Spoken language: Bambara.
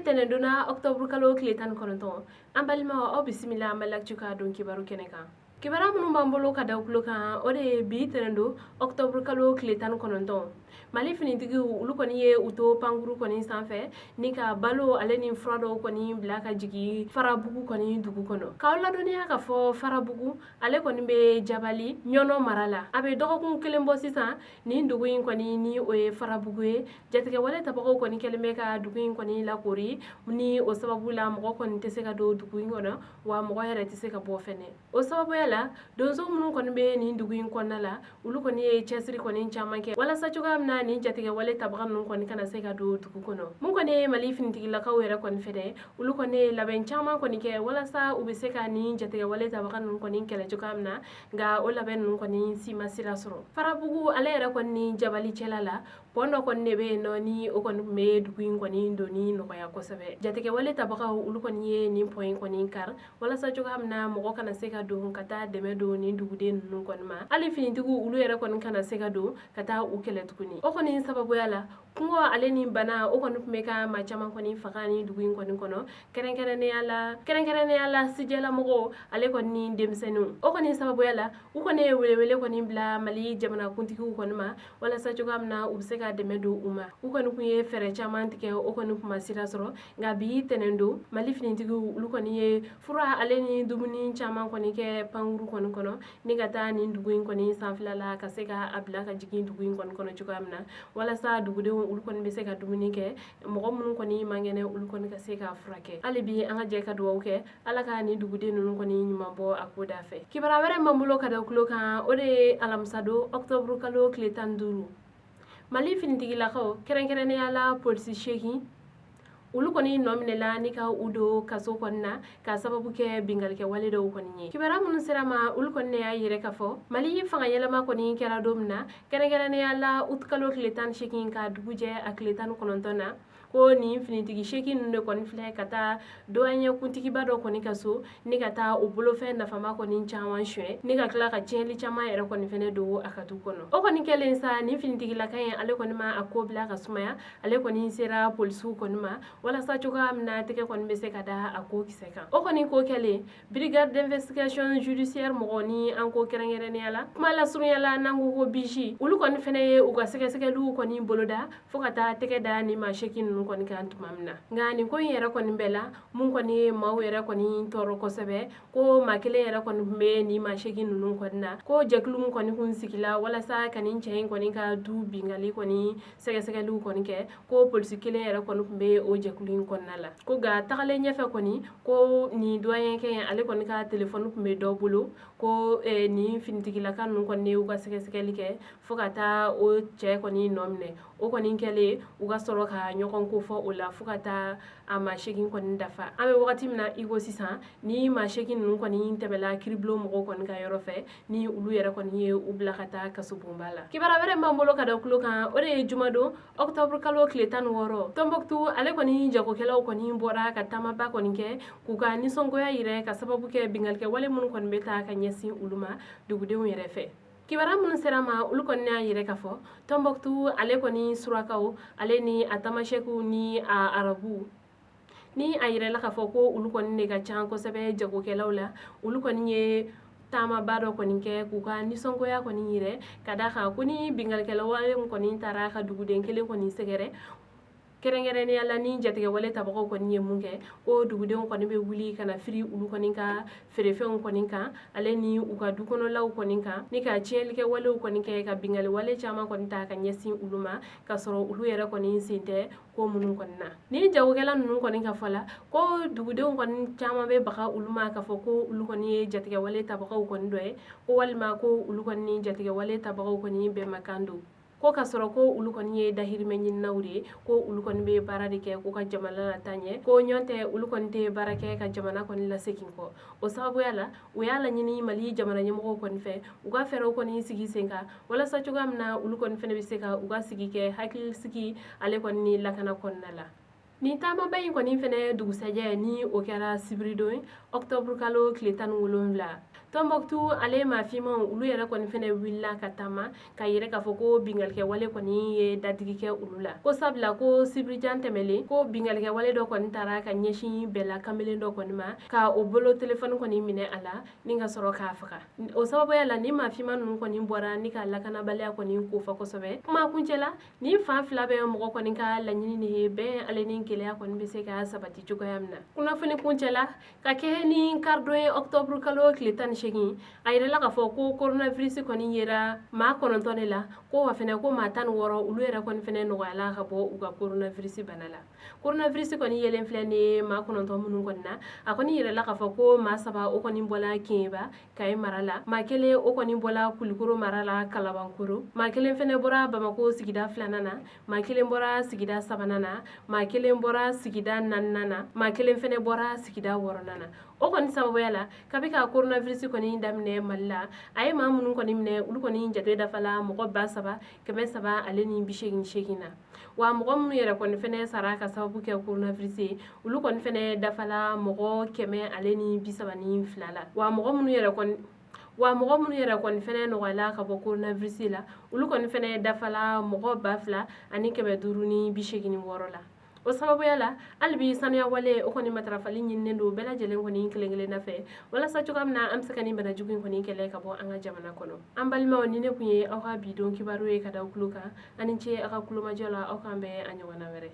Tɛnɛndon octobre kalo tile 19, an balimaw, aw bisimila Mali Actu ka don kibaru kɛnɛ kan. Kibaruya minnu b'an bolo ka da tulo kan, o de ye bi tɛnɛndon octobre kalo tile 19, Mali finitigiw, olu kɔni ye u to pankuru kɔni sanfɛ ni ka balo ale ni fura dɔw kɔni bila ka jigin Farabugu kɔni dugu kɔnɔ. K'aw ladɔnniya ka fɔ, Farabugu ale kɔni bɛ Jabali Ɲɔnɔ mara la. A bɛ dɔgɔkun kelen bɔ sisan, nin dugu in kɔni ni o ye Farabugu ye, jatigɛwale tabagaw kɔni kɛlen bɛ ka dugu in kɔni lakori. Ni o sababu la, mɔgɔ kɔni tɛ se ka don dugu in kɔnɔ, wa mɔgɔ yɛrɛ tɛ se ka bɔ fɛnɛ. O sababuya la, donso minnu kɔni bɛ nin dugu in kɔnɔna la, olu kɔni ye cɛsiri kɔni caman kɛ walasa cogoya min na nin jatigɛwale tabaga ninnu kɔni kana se ka don dugu kɔnɔ. Mun kɔni ye Mali finitigilakaw yɛrɛ kɔni fɛnɛ, olu kɔni ye labɛn caman kɔni kɛ walasa u bɛ se ka nin jatigɛwale tabaga ninnu kɔni kɛlɛ cogoya min na, nka o labɛn ninnu kɔni si ma sira sɔrɔ. Farabugu ale yɛrɛ kɔni ni Jabali cɛla la, pont dɔ kɔni de bɛ yen nɔ, ni o kɔni tun bɛ dugu in kɔni donni nɔgɔya kosɛbɛ. Jatigɛwale tabagaw, olu kɔni ye nin pont in kɔni kari walasa cogoya min na mɔgɔ kana se ka don ka taa dɛmɛ don nin duguden ninnu kɔni ma. Hali finitigiw, olu yɛrɛ kɔni kana se ka don ka taa u kɛlɛ tuguni. O kɔni sababuya la, kɔngɔ ale ni bana, o kɔni tun bɛ ka maa caman kɔni faga ni dugu in kɔni kɔnɔ, kɛrɛnkɛrɛnnenya la sijɛlamɔgɔw ale kɔni ni denmisɛnninw. O kɔni sababuya la, u kɔni ye welewele kɔni bila Mali jamanakuntigiw kɔni ma walasa cogoya min na u bɛ se ka dɛmɛ don u ma. U kɔni tun ye fɛɛrɛ caman tigɛ, o kɔni tun ma sira sɔrɔ. Nka bi tɛnɛn don, Mali finitigiw, olu kɔni ye fura ale ni dumuni caman kɔni kɛ pankuru kɔni kɔnɔ ni ka taa nin dugu in kɔni sanfɛla la, ka se ka a bila ka jigin dugu in kɔni kɔnɔ cogoya min na, walasa dugudenw, olu kɔni bɛ se ka dumuni kɛ, mɔgɔ minnu kɔni man kɛnɛ, olu kɔni ka se ka furakɛ. Hali bi, an ka jɛ ka dugawu kɛ, Ala ka nin duguden ninnu kɔni ɲuman bɔ a ko da fɛ. Kibaruya wɛrɛ b'an bolo ka da tulo kan, o de ye alamisadon octobre kalo tile 15, Mali finitigilakaw, kɛrɛnkɛrɛnnenya la polisi 8, olu kɔni nɔ minɛla ni ka u don kaso kɔni na ka sababu kɛ bingalikɛ wale dɔw kɔni ye. Kibaruya minnu sera ma, olu kɔni ne y'a yɛrɛ k'a fɔ Mali fanga yɛlɛma kɔni kɛra don min na, kɛrɛnkɛrɛnnenya la août kalo tile 18 ka dugu jɛ a tile 19 na, ko nin finitigi 8 ninnu de kɔni filɛ ka taa douanier kuntigiba dɔ kɔni ka so ni ka taa o bolofɛn nafama kɔni caman suɲɛ, ni ka tila ka tiɲɛli caman yɛrɛ kɔni fɛnɛ don a ka du kɔnɔ. O kɔni kɛlen sa, nin finitigilaka in, ale kɔni ma a ko bila ka sumaya, ale kɔni sera polisiw kɔni ma walasa cogoya min na tɛgɛ kɔni bɛ se ka da a ko kisɛ kan. O kɔni ko kɛlen, Brigade d'investigation judiciaire mɔgɔ, ni an ko kɛrɛnkɛrɛnnenya la, kuma lasurunya la n'an ko ko BIJ, olu kɔni fɛnɛ ye u ka sɛgɛsɛgɛliw kɔni boloda fo ka taa tɛgɛ da ni maa 8 ninnu kɔni kan tuma min na. Nka nin ko in yɛrɛ kɔni bɛɛ la, mun kɔni ye maaw yɛrɛ kɔni tɔɔrɔ kosɛbɛ, ko maa kelen yɛrɛ kɔni tun bɛ nin maa 8 ninnu kɔni na, ko jɛkulu min kɔni kun sigila walasa ka nin cɛ in kɔni ka du bingali kɔni sɛgɛsɛgɛliw kɔni kɛ, ko polisi kelen yɛrɛ kɔni tun bɛ o jɛkulu in kɔnɔna la. Ko nka tagalen ɲɛfɛ kɔni, ko nin douanier kɛ in, ale kɔni ka telefɔni tun bɛ dɔ bolo, ko nin finitigilaka ninnu kɔni y'u ka sɛgɛsɛgɛli kɛ fo ka taa o cɛ kɔni nɔ minɛ. O kɔni kɛlen, u ka sɔrɔ ka ɲɔgɔn ko fɔ o la fo ka taa a maa 8 kɔni dafa. An bɛ wagati min na i ko sisan, ni maa 8 ninnu kɔni tɛmɛla kiribulon mɔgɔw kɔni ka yɔrɔ fɛ, ni olu yɛrɛ kɔni ye u bila ka taa kasobonba la. Kibaruya wɛrɛ b'an bolo ka da tulo kan, o de ye jumadon octobre kalo tile 16, Tɔnbɔkutu ale kɔni jagokɛlaw kɔni bɔra ka taamaba kɔni kɛ k'u ka nisɔngoya yɛrɛ ka sababu kɛ bingalikɛ wale minnu kɔni bɛ taa ka ɲɛsin olu ma dugudenw yɛrɛ fɛ. Kibaruya minnu sera ma, olu kɔni y'a yɛrɛ k'a fɔ Tɔnbɔkutu ale kɔni surakaw ale ni a tamasɛkiw ni a arabuw, ni a yɛrɛla k'a fɔ ko olu kɔni de ka ca kosɛbɛ jagokɛlaw la, olu kɔni ye taamaba dɔ kɔni kɛ k'u ka nisɔngoya kɔni yɛrɛ ka da kan ko ni bingalikɛla wale min kɔni taara ka duguden kelen kɔni sɛgɛrɛ, kɛrɛnkɛrɛnnenya la ni jatigɛwale tabagaw kɔni ye mun kɛ, ko dugudenw kɔni bɛ wuli ka na firi olu kɔni ka feerefɛnw kɔni kan ale ni u ka du kɔnɔlaw kɔni kan, ni ka tiɲɛlikɛ walew kɔni kɛ, ka bingali wale caman kɔni ta ka ɲɛsin olu ma, ka sɔrɔ olu yɛrɛ kɔni sen tɛ ko minnu kɔni na. Ni jagokɛla ninnu kɔni ka fɔ la, ko dugudenw kɔni caman bɛ baga olu ma k'a fɔ ko olu kɔni ye jatigɛwale tabagaw kɔni dɔ ye, ko walima ko olu kɔni ni jatigɛwale tabagaw kɔni bɛnmakan don, ko ka sɔrɔ ko olu kɔni ye dahirimɛ ɲininaw de ye, ko olu kɔni bɛ baara de kɛ k'u ka jamana lataa ɲɛ, ko ɲɔn tɛ olu kɔni tɛ baara kɛ ka jamana kɔni lasegin kɔ. O sababuya la, u y'a laɲini Mali jamana ɲɛmɔgɔw kɔni fɛ, u ka fɛɛrɛw kɔni sigi sen kan walasa cogoya min na olu kɔni fɛnɛ bɛ se ka u ka sigi kɛ hakilisigi ale kɔni ni lakana kɔnɔna la. Nin taamaba in kɔni fɛnɛ dugusɛjɛ, ni o kɛra sibiridon octobre kalo tile 17. Tɔnbɔkutu ale maa finmanw olu yɛrɛ kɔni fɛnɛ wulila ka taama ka yɛrɛ k'a fɔ ko bingalikɛwale kɔni ye dadigi kɛ olu la, ko sabula ko sibirijan tɛmɛlen ko bingalikɛwale dɔ kɔni taara ka ɲɛsin bɛɛla kamalen dɔ kɔni ma ka o bolo telefɔni kɔni minɛ a la ni ka sɔrɔ k'a faga. O sababuya la, ni maa finman ninnu kɔni bɔra ni ka lakanabaliya kɔni kofɔ kosɛbɛ. Kuma kuncɛ la, nin fan fila bɛ mɔgɔ kɔni ka laɲini de ye bɛn ale ni gɛlɛya kɔni bɛ se ka sabati cogoya min na. Kunnafoni kuncɛ la, ka kɛ ni karidon ye octobre kalo tile 18, a yirala k'a fɔ ko coronavirus kɔni yera maa 9 de la, ko wa fɛnɛ ko maa 16 olu yɛrɛ kɔni fɛnɛ nɔgɔyala ka bɔ u ka coronavirus bana la. Coronavirus kɔni yelen filɛ nin ye maa 9 minnu kɔni na, a kɔni yirala k'a fɔ ko maa 3 o kɔni bɔla Kɛɲɛba Kayi mara la, maa 1 o kɔni bɔla Kulikoro mara la Kalabankoro, maa 1 fɛnɛ bɔra Bamako sigida 2nan na, maa 1 bɔra sigida 3nan na, maa 1 bɔra sigida 4nan na, maa 1 fɛnɛ bɔra sigida 6nan na. O kɔni sababuya la, kabi ka coronavirus kɔni daminɛ Mali la, a ye maa minnu kɔni minɛ, olu kɔni jate dafala mɔgɔ 3388 na. Wa mɔgɔ minnu yɛrɛ kɔni fɛnɛ sara ka sababu kɛ coronavirus ye, olu kɔni fɛnɛ dafala mɔgɔ 132 la. Wa mɔgɔ minnu yɛrɛ kɔni wa mɔgɔ minnu yɛrɛ kɔni fɛnɛ nɔgɔyala ka bɔ coronavirus la, olu kɔni fɛnɛ dafala mɔgɔ 2586 la. O sababuya la, hali bi sanuya wale o kɔni matarafali ɲininen don bɛɛ lajɛlen kɔni kelen kelenna fɛ, walasa cogoya min na an bɛ se ka nin bana jugu in kɔni kɛlɛ ka bɔ an ka jamana kɔnɔ. An balimaw, ni ne kun ye aw ka bi don kibaru ye ka da tulo kan. Ani ce aw ka kulomajɔ la. Aw k'an bɛn a ɲɔgɔnna wɛrɛ.